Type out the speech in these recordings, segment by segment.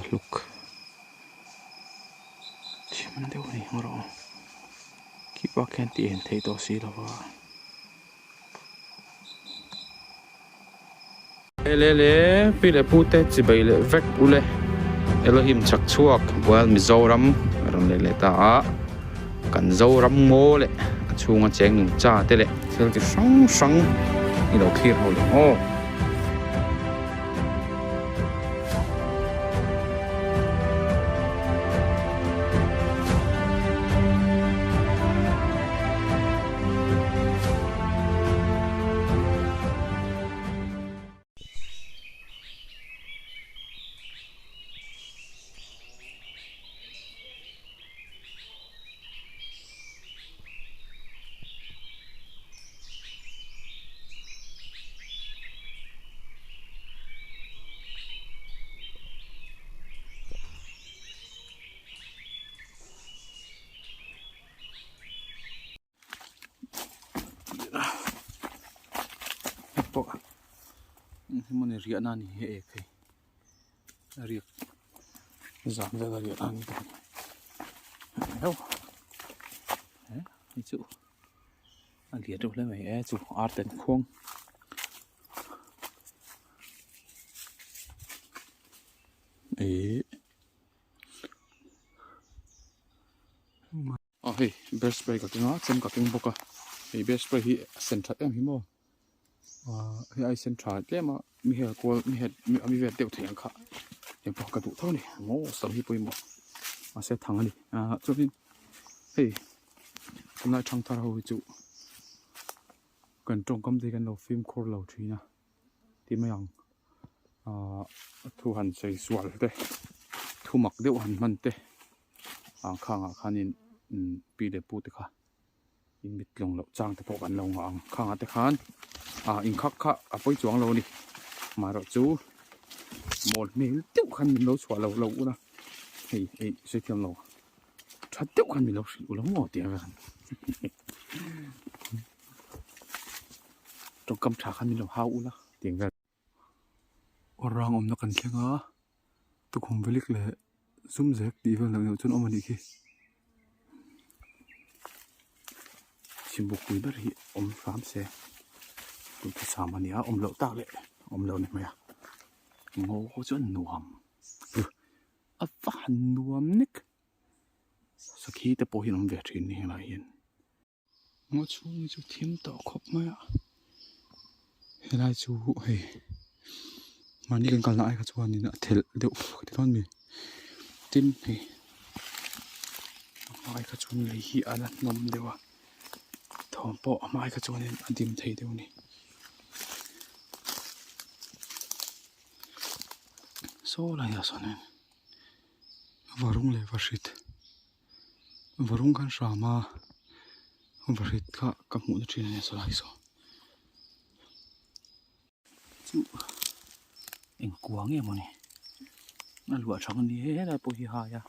hluk thim deuh a ni ang rawh khi bak khian tih en theih tawh si lo va. Le le pi leh pu te chibai leh vek ule Elohim chhak chhuak World Mizoram a rawn leh leh ta a kan Zoram ngaw leh a chhunga cheng nungcha te leh thil chi hrang hrang i lo thlir ho leh aw. Pawh hmuna riahna a ni hi ek hei riak zan vel a riahna a ni bawk a ni hei chu a lian reuh hle mai e chu ar ten khuang. Aw hei bear spray ka keng a chem ka keng bawk a hei bear spray hi a sen that em hi maw ahh hei ai sen tha tlem a mi hel kual mi het mi vel deuh thei ang kha heng pawh ka duh tho a ni maw sam hi pawimawh mahse thang a ni ahh chuanin hei tunlai thangthar ho hi chu kan tawngkam te hi kan lo fimkhur lo thin a tih mai ang ahh thu han sawi sual te thu mak deuh han hman te ah khangah khanin umm pi leh pu te kha in mit tlawng loh chang te pawh kan lo ngah ang khangah te khan ah inkhak kha a pawi chuang lo a ni amaherawh chu mawl hmel deuh khan min lo chhuah lo lo un a hei ei sawi thiam lo tha deuh khan min lo hrilh ulh maw tih ang tawngkam tha khan min lo hau ula tih ang vel. Rang awmna kan thleng a tukhum velik leh zum zek tih vel neuh neuh chuan awm a nih khi chhimbuk pui ber hi awm hram se duhthusam a ni a awm loh tak leh awm loh ni mai a ngaw ho chuan nuam a va han nuam nek sakhi te pawh hi an awm ve thin ni helai hian. Ngaw chhung hi chu thim tawh khawp mai a helai chu hei mahni kan kalna ai kha chuanin a thelh deuh ka ti dawn mi tin hei a hmai kha chuan lei hi a la hnawm deuh a thawm pawh a hmai kha chuanin a dim thei deuh a ni saw laiah sawnin varung leh vahrit. Varung khan hram a vahrit kha ka hmuh na thin a nia sawlai saw chu engkua nge mawni a luah thang a ni he helai pawh hi hai a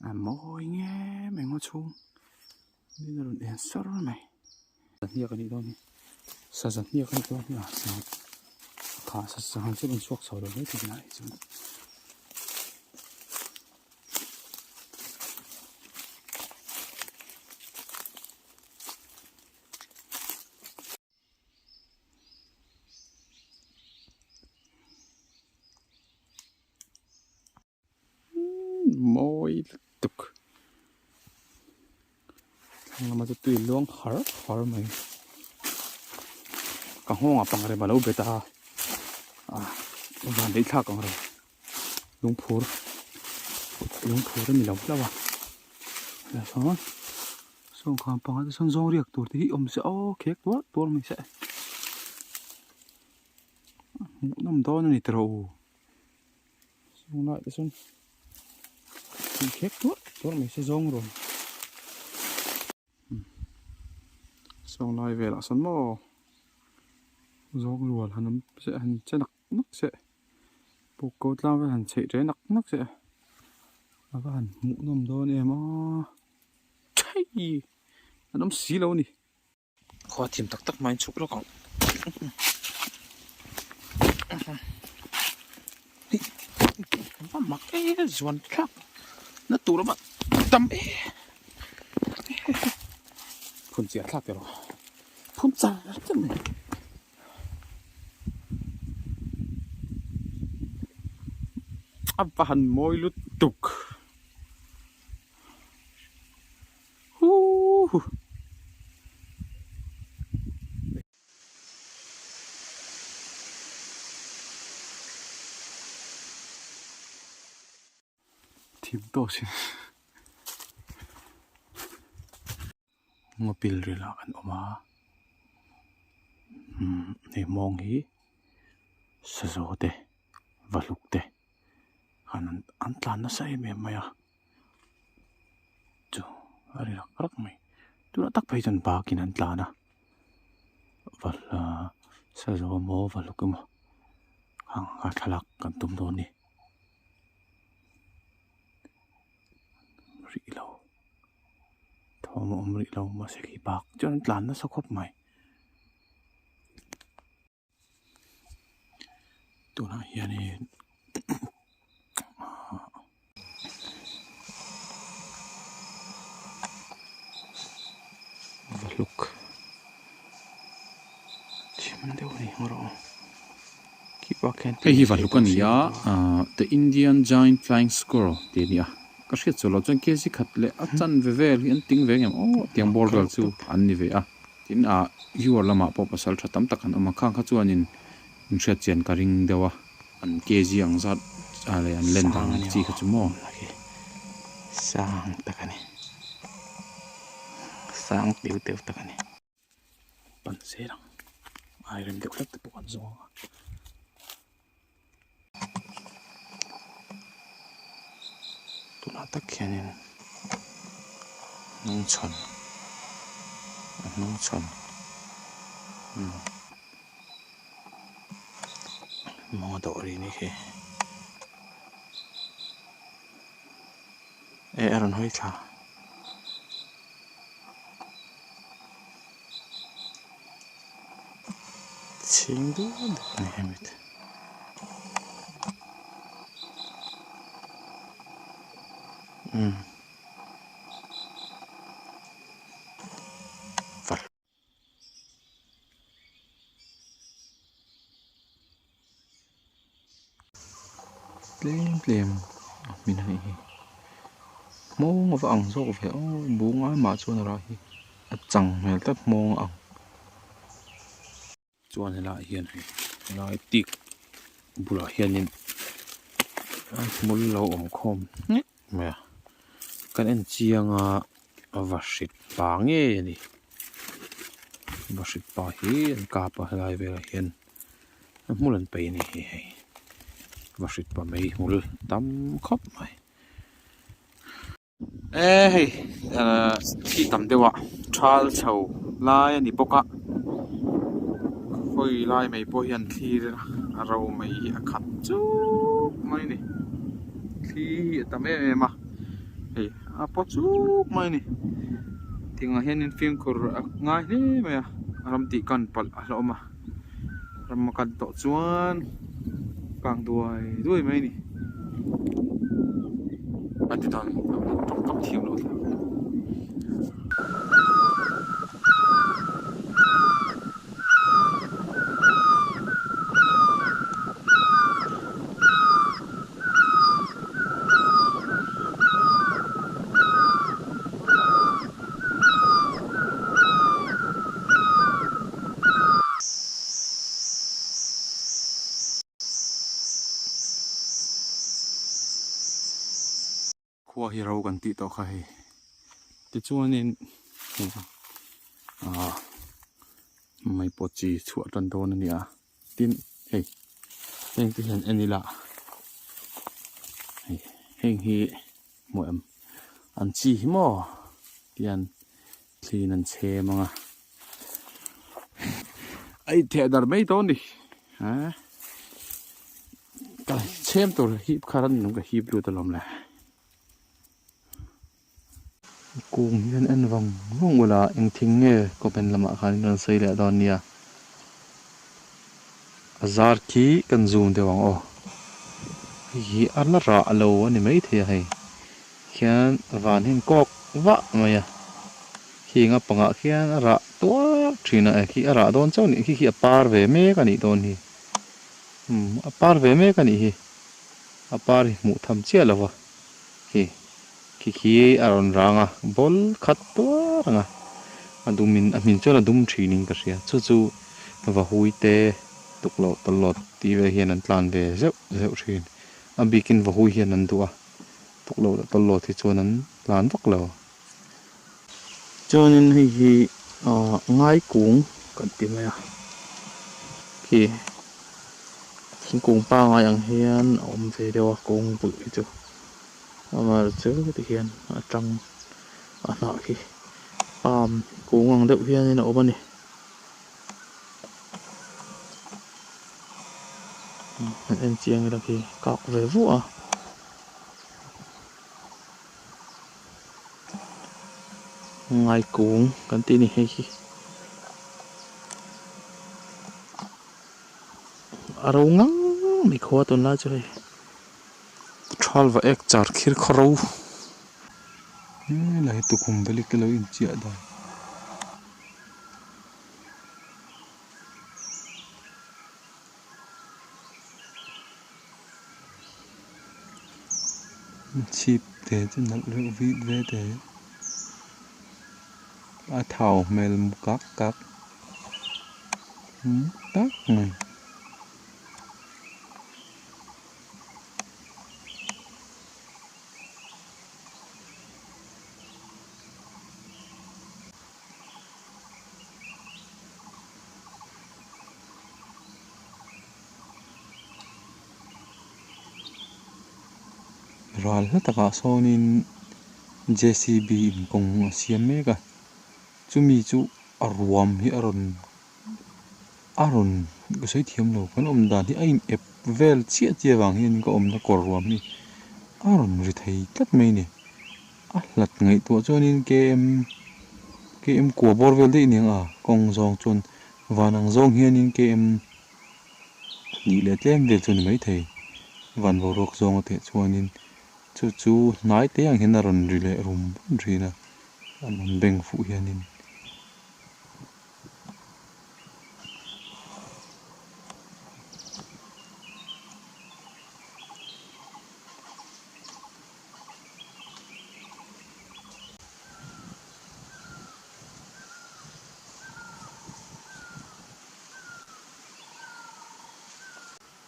a mawi nge mai ngaw chhung ni a rawn en sar mai zahniak a nih dawn hi saza hniak a nih dawn hi a kha sangha chu a rawn chhuak chho lo mai thei a chuan. Mawi lutuk thlang lama chu tui luang har har mai ka nghawngah pang rem alo bet a ah van daih thlak ang reng lungphur lungphur a ni lo hlauh a lah sawn sawngkham pangah te sawn zawng riak tur te hi awm se aw khek tuar tuar mai se hmuhnawm dawn a ni tawh. Tunlai te chuan thil khek tuar tuar mai se zawng rawn sawng lai velah sawn maw zawng rual han awm se han che nak nak se puk ko tlang vel han chheih ṭe nak nak se a va han hmuh nawm dawn em a ṭhei an awm si lo a ni. Khua thim tak tak mai chhuk lawk ang. Va mak e zuan thlak na tur a va tam e phun chiah thlak erawh phun char char mai. A va han mawi lutuk huuu. Thim tawk sin ngaw pil ril ah kan awm a umm hei hmawng hi sazaw te vahluk te han an tlan nasa em em mai a chu a ri rak rak mai tunah tak phei chuan bak in an tlan a va sazaw emaw vahluk emaw ang a thlalak kan tum dawn a ni. Rih lo thawm a awm rih lo mahse khi bak chuan an tlan nasa khawp mai tunah hianin va hluk thim deuh a ni ang rawh Hei hi vahluk a ni a, The Indian Giant Flying Squirrel tih a ni a, ka hriat chu lo chuan kg khat leh a chanve vel hi an ting ve ngem aw tiang bawr vel chu an ni ve a, tin ah viewer lamah pawh pasal tha tam tak an awm a, khang kha chuanin inhriat chian ka ring deuh a, an kg ang zat leh an len dan ang chi kha chu maw. Sang tak a ni, sang teu teu tak a ni. Pan zel ang ai rem deuh hlek te pawh an zawng a. Tunah tak hianin hnung chhawn a hnung chhawn umm maw dawh ri ni khi eh a rawn hawi thla. Chhing deuh deuh a ni hemi te. Umm. Tlem tlem a hmin a nih hi hmawng a va ang zawk ve aw bung ai mah chuan a rah hi a chang hmel tlat hmawng a ang. Chuan helaiah hian hei helai tik bulah hianin a hmul lo awm khawm nghek mai a kan en chiang a a va hrit pa ngei a ni va hrit pa hi an kap a helai velah hian a hmul an peih a ni hi hei va hrit pa mai hmul tam khawp mai. E hei ahh thi tam deuh a thal chho lai a ni bawk a khawi lai mai pawh hian thlir a ro mai hi a khat chuk mai a ni thli hi a tam em em a hei a paw chuk mai a ni tiangah hianin fimkhur a ngai hle mai a ram tih kan palh a hlauhawm a ram a kan tawh chuan kang duai duai mai a ni. A ti dan tawngkam thiam loh thlak. Khua hi ro kan tih tawh kha hei tichuanin ah mai pawh chi chhuah tan dawn a ni a tin hei heng te hian en ila hei heng hi hmuh em an chi hi maw tian thliin an chhem ang a a intheh dar mai dawn a ni ah ka chhem tur hip kha ran nung ka hip lut alawm le. Kung hian en vang vang ula eng thing nge comment lamah khan in rawn sawi leh dawn nia a zar khi kan zoom deuh ang aw. Hei hi a la rah lo a ni maithei a hei khian van hian kawk vah mai a khing a pangah khian a rah tuar thin a khi a rah dawn chauh a nih khi khi a par ve mek a nih dawn hi umm a par ve mek a nih hi a par hi hmuh tham chiah lo va khi khi khi a rawn rang a bawl khat tuar ang a a dum in a hmin chuan a dum thin in ka hria chu chu vahui te tukloh tawlhawt tih vel hian an tlan ve zeuh zeuh thin a bikin vahui hian an duh a tukloh leh tawlhawt hi chuan an tlan vak lo. Chuanin hei hi ahh ngaikung kan ti mai a khi thingkung pangai ang hian a awm ve deuh a kung bulh hi chu amaherawhchu ti hian a tang a hnah khi palm kung ang deuh hianin a awm a ni. Han en chiang ila khi kak ve vuah a. Ngaikung kan tih a ni hei hi. A ro ngang mai khua tunlai chu hei. Thal va ek char khir khaw ro. Helai hi tukhum velik te lo inchiah dan. Chhip te chu nalh reuh vit ve te a thau hmel kak kak tak mai. Ral hla takah sawnin JCB in kawng a siam mek a chumi chu a ruam hi a rawn a rawn ka sawi thiam lo kan awm dan hi a in ep vel chiah chiah avang hian ka awmna kawr ruam hi a rawn ri thei tlat mai a ni. A hlat ngaihtuah chuanin km km kua bawr vel daih aniang a kawng zawng chuan van ang zawng hianin km hnih leh tlem vel chu a ni maithei van boruak zawng a teh chuanin chu chu hnai te ang hian a rawn ri leh rum rum thin a an rawn beng fuh hianin.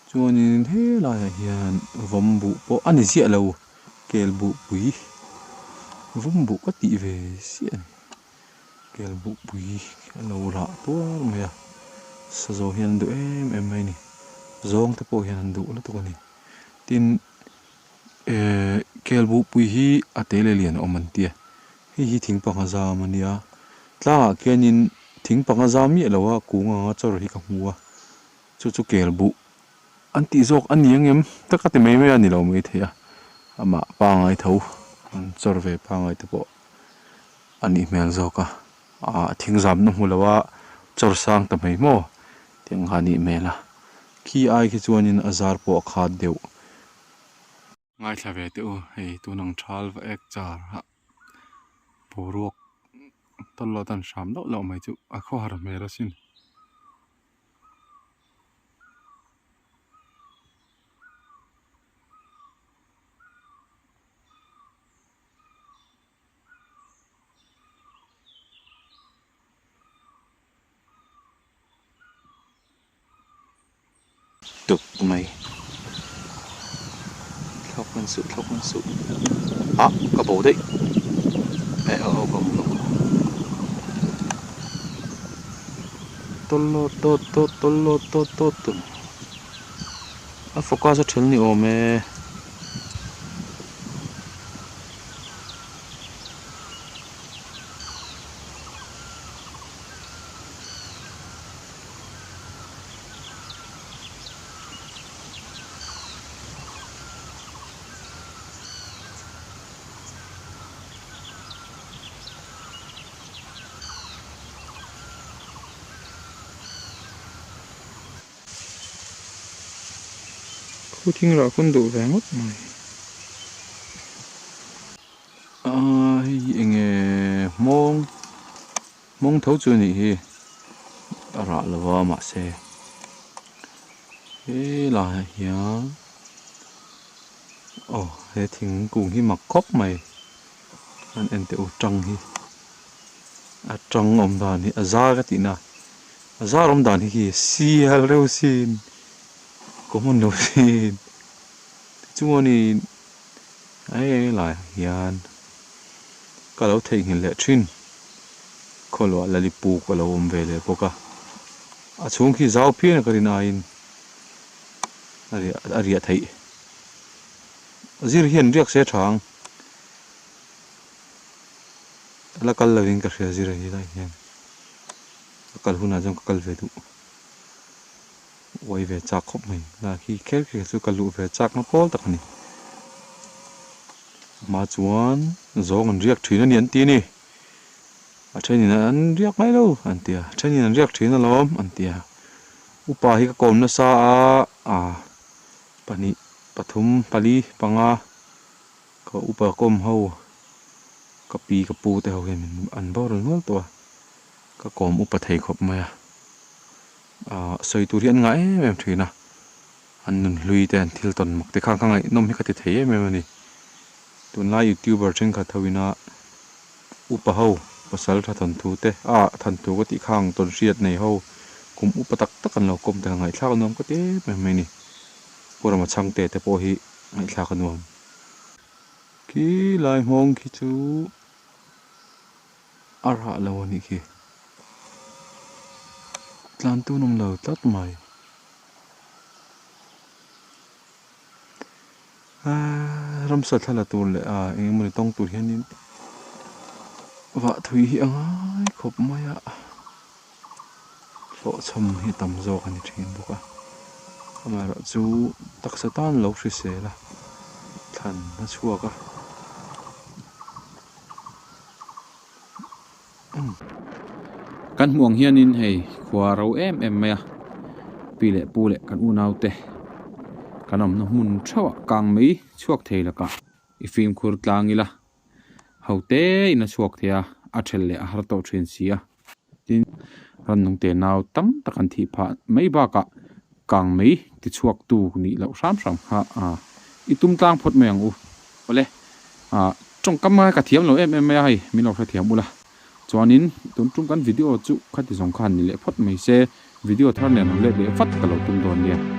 Chuanin helaiah hian vawm buh pawh a ni ziah lo kel buh pui vawm buh ka tih ve ziah a ni kel buh pui a lo rah tuar mai a sazaw hian an duh em em mai a ni zawng te pawh hian an duh lutuk a ni tin. Ehh kelbuhpui hi a te leh lian a awm an tia hei hi thing panga zam a nia tlangah khianin thing panga zam miah lo a kung anga chawr hi ka hmu a chu chu kelbuh an tih zawk a ni ang em tak a ti mai mai a ni lo maithei a amah pangai tho an chawr ve pangai te pawh a nih hmel zawk a ah thing zamna hmu lo a chawr sang ta mai maw tih ang kha a nih hmel a khi ai khi chuanin a zar pawh a khat deuh. Ngaithla ve teh u, hei tun ang thal va ek char a boruak tawlh tan hram loh loh mai chu a khawhar hmel asin. Tuk mai thlawk hman suh thlawk hman suh ah ka bo daih eh aw ka hmu lo tawlh tawt tawt tawlh tawt tawt tawt a focus a then ni awm e. Khu thing rah khawn duh ve ngawt mai. Aaa hei hi enge hmawng hmawng tho chu a nih hi a rah lo a mahse helaiah hian aw he thingkung hi mak khawp mai an en teh u tang hi a tang awm dan hi a zar ka tihna a zar awm dan hi khi sial reuh sin common lo sin tichuanin Hei laiah hian ka lo theihnghilh leh thin khawluah lalipuk a lo awm ve leh bawk a a chhung khi zau phian a ka rin aiin a riah a riah theih zir hian riak se tha ang a la kal lovin ka hria zir a hi lai hian ka kal hunah chuan ka kal ve duh. Uai ve chak khawp mai la khi kher kher chu ka luh ve chak na pawl tak a ni. Amah chuan zawng an riak thin a ni an ti a ni. A thenin an riak mai lo an ti a, a thenin an riak thin alawm an ti a. Upa hi ka kawm nasa a, ah pahnih pathum pali panga ka upa kawm ho ka pi ka pu te ho hian an boral nual tawh a, ka kawm upa thei khawp mai a. Ahh sawi tur hi an ngah em em thin a, an nun hlui te an thil tawn mak te khan ka ngaihnawm hi ka ti thei em em a ni. Tunlai youtuber thenkhat ho ina upa ho pasal tha thawnthu te ah thanthu ka tih kha ang tawn hriat nei ho kum upa tak tak an lo kawm te kha ngaihthlak a nuam ka ti em em mai a ni. Pu Rama Chhangte te pawh hi ngaihthlak a nuam. Khi lai nghawng khi chu A rah lo a nih khi. Tlan tun awm lo tlat mai. Aaa ramsa thla la tur leh a eng emawni tawng tur hianin vah thui hi a ngai khawp mai a. Hlawhchham hi tam zawk a ni thin bawk a. Amaherawhchu taksa tan lo hrisel a thlan a chhuak a. Kan hmuh ang hianin hei khua ro em em mai a, pi leh pu leh kan unaute kan awmna hmun theuhah kang mai chhuak thei lakah i fimkhur tlang ila, ho te in a chhuak thei a, a thelh leh a har tawh thin si a. Tin, rannung te nau tam tak an thih phah mai bakah kang mai tichhuak tu nih loh hram hram kha i tum tlang phawt mai ang u. Awle, tawngkam ka thiam lo em em mai a hei, min lo hrethiam ula. Chuanin tun tum kan video chu khati zawng khan ni leh phawt mai se, video thar nen rawn let leh vat ka lo tum dawn nia.